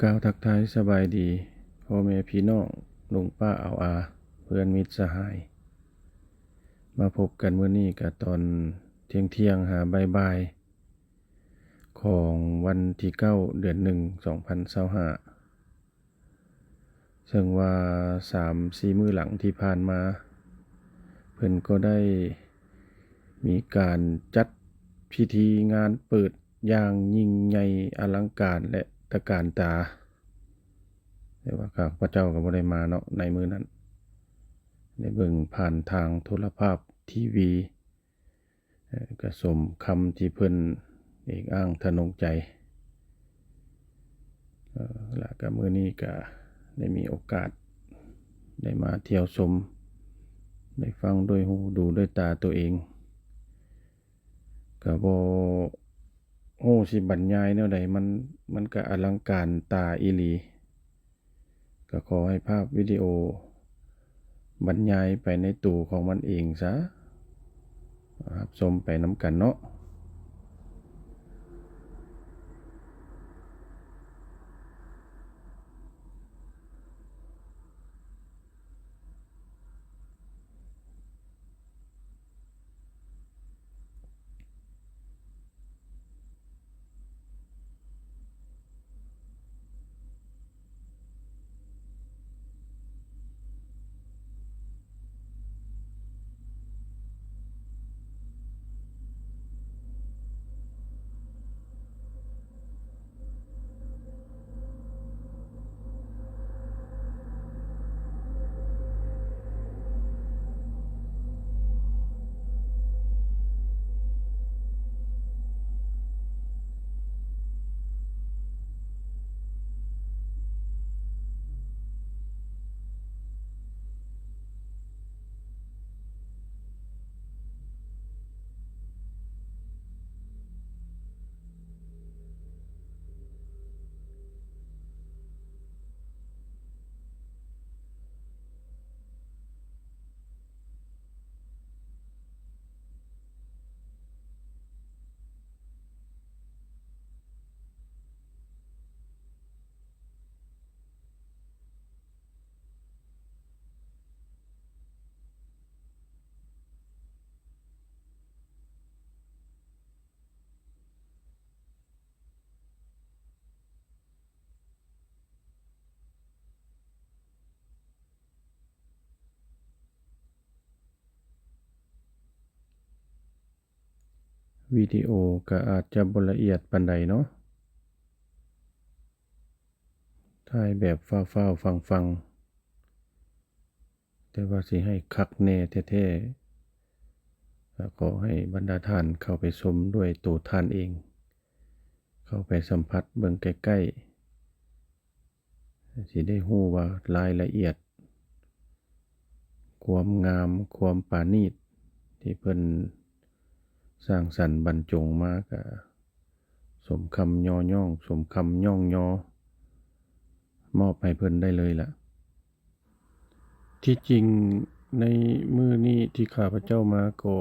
ກ່າວທັກທາຍສະບາຍດີ ພໍ່ແມ່ພີ່ນ້ອງ ລຸງປ້າອາວອາ ເພື່ອນມິດສະຫາຍ ມາພົບກັນມື້ນີ້ກະຕອນທ່ຽງໆ ຫາບ່າຍໆ ຂອງວັນທີເກົ້າ ເດືອນໜຶ່ງ ສອງພັນຊາວຫ້າ ເຊິ່ງວ່າສາມສີ່ມື້ຫຼັງທີ່ຜ່ານມາ ເພິ່ນກໍໄດ້ມີການຈັດພິທີງານເປີດຢ່າງຍິ່ງໃຫຍ່ອະລັງການ ແລະ ຕະການຕາ. ແຕ່ວ່າຂ້າພະເຈົ້າກໍບໍ່ໄດ້ມາເນາະ ໃນມື້ນັ້ນ ໄດ້ເບິ່ງຜ່ານທາງໂທລະພາບ ທີວີ ເອີ ກະສົມຄຳທີ່ເພິ່ນເອກອ້າງທະນົງໃຈ ເອີ ລະກະມື້ນີ້ກະໄດ້ມີໂອກາດໄດ້ມາທ່ຽວຊົມ ໄດ້ຟັງດ້ວຍຫູ ດູດ້ວຍຕາໂຕເອງ ກະບໍ່ຮູ້ຊິບັນຍາຍແນວໃດ ມັນ ມັນກະອະລັງການຕາອີ່ຫຼີ. ກໍຂໍໃຫ້ພາບວິດີໂອບັນຍາຍໄປໃນໂຕຂອງມັນເອງຊະ. ຮັບຊົມໄປນຳກັນເນາະ. ວິດີໂອກໍອາດຈະບໍ່ລະອຽດປານໃດເນາະ, ຖ່າຍແບບຟ້າວໆຟັ່ງໆ, ແຕ່ວ່າຊິໃຫ້ຄັກແນ່ແທ້ໆ ກໍຂໍໃຫ້ບັນດາທ່ານເຂົ້າໄປຊົມດ້ວຍໂຕທ່ານເອງ, ເຂົ້າໄປສຳຜັດເບິ່ງໃກ້ໆ ຊິໄດ້ຮູ້ວ່າລາຍລະອຽດ ຄວາມງາມ ຄວາມປານີດ ທີ່ເພິ່ນສ້າງສັນບັນຈົງມາ ກະສົມຄຳຍໍຍ້ອງ ສົມຄຳຍ້ອງຍໍ ມອບໃຫ້ເພິ່ນໄດ້ເລີຍລະ. ທີ່ຈິງໃນມື້ນີ້ທີ່ຂ້າພະເຈົ້າມາກໍ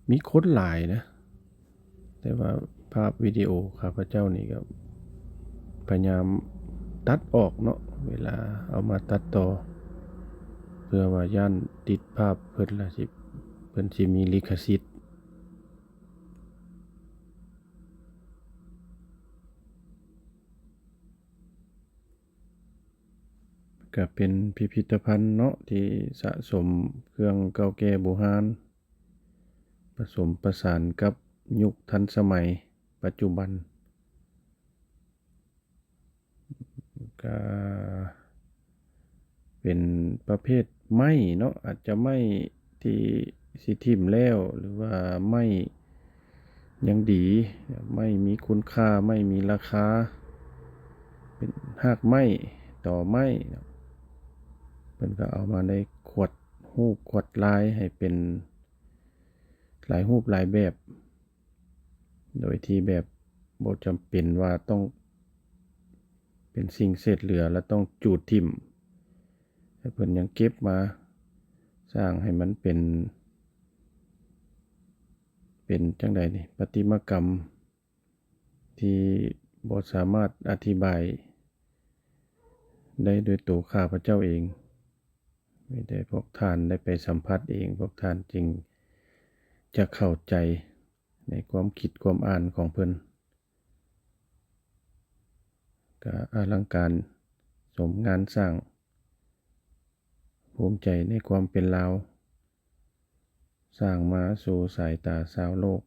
ມີຄົນຫຼາຍນະ, ແຕ່ວ່າພາບວິດີໂອຂ້າພະເຈົ້ານີ້ກໍພະຍາຍາມຕັດອອກເນາະ ເວລາເອົາມາຕັດຕໍ່ ເພື່ອວ່າຢ້ານຕິດພາບເພິ່ນລະຊິ ເພິ່ນຊິມີລິຂະສິດ. ກະເປັນພິພິທະພັນເນາະ ທີ່ສະສົມເຄື່ອງເກົ່າແກ່ບູຮານ ປະສົມປະສານກັບຍຸກທັນສະໄໝປັດຈຸບັນ. ກະເປັນປະເພດໄມ້ເນາະ ອາດຈະໄມ້ທີ່ຊິຖິ້ມແລ້ວ ຫຼືວ່າໄມ້ຍັງດີ ໄມ້ມີຄຸນຄ່າ ໄມ້ມີລາຄາ ເປັນຮາກໄມ້ ຕໍໄມ້ເນາະ ເພິ່ນກໍເອົາມາໄດ້ຂວດຮູບຂວດລາຍໃຫ້ເປັນຫຼາຍຮູບຫຼາຍແບບ ໂດຍທີ່ແບບບໍ່ຈຳເປັນວ່າຕ້ອງເປັນສິ່ງເສດເຫຼືອ ແລະ ຕ້ອງຈູດຖິ້ມ, ແຕ່ເພິ່ນຍັງເກັບມາສ້າງໃຫ້ມັນເປັນ ເປັນຈັ່ງໃດນີ້ ປະຕິມາກຳທີ່ບໍ່ສາມາດອະທິບາຍ ໄດ້ດ້ວຍໂຕຂ້າພະເຈົ້າເອງ. ມີແຕ່ພວກທ່ານໄດ້ໄປສຳຜັດເອງ, ພວກທ່ານຈຶ່ງຈະເຂົ້າໃຈໃນຄວາມຄິດຄວາມອ່ານຂອງເພິ່ນ. ກະອະລັງການສົມງານສ້າງ, ພູມໃຈໃນຄວາມເປັນລາວ, ສ້າງມາສູ່ສາຍຕາຊາວໂລກ.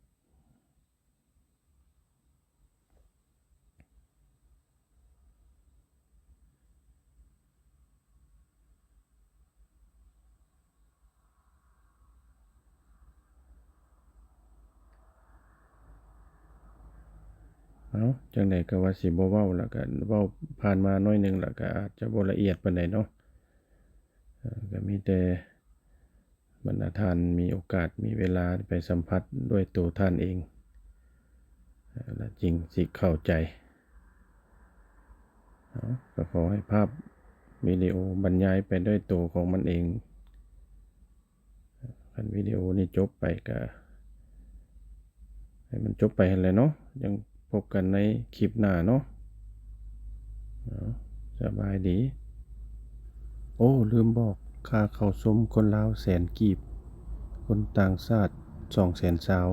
ເອົາ ຈັ່ງໃດກໍວ່າຊິບໍ່ເວົ້າ ແລ້ວກໍເວົ້າຜ່ານມາໜ້ອຍໜຶ່ງ ແລ້ວກໍອາດຈະບໍ່ລະອຽດປານໃດເນາະ. ເອີ ກໍມີແຕ່ ບັນດາທ່ານມີໂອກາດ ມີເວລາໄປສຳຜັດດ້ວຍໂຕທ່ານເອງ ແລ້ວຈຶ່ງຊິເຂົ້າໃຈ. ເອົາ ກໍຂໍໃຫ້ພາບວິດີໂອບັນຍາຍໄປດ້ວຍໂຕຂອງມັນເອງ. ຄັນວິດີໂອນີ້ຈົບໄປ ກໍໃຫ້ມັນຈົບໄປຫັ້ນແຫຼະເນາະ. ຍັງພົບກັນໃນຄລິບໜ້າເນາະ. ເອົາ ສະບາຍດີ. ໂອ້ ລືມບອກ, ຄ່າເຂົ້າຊົມຄົນລາວແສນກີບ, ຄົນຕ່າງຊາດສອງແສນຊາວ.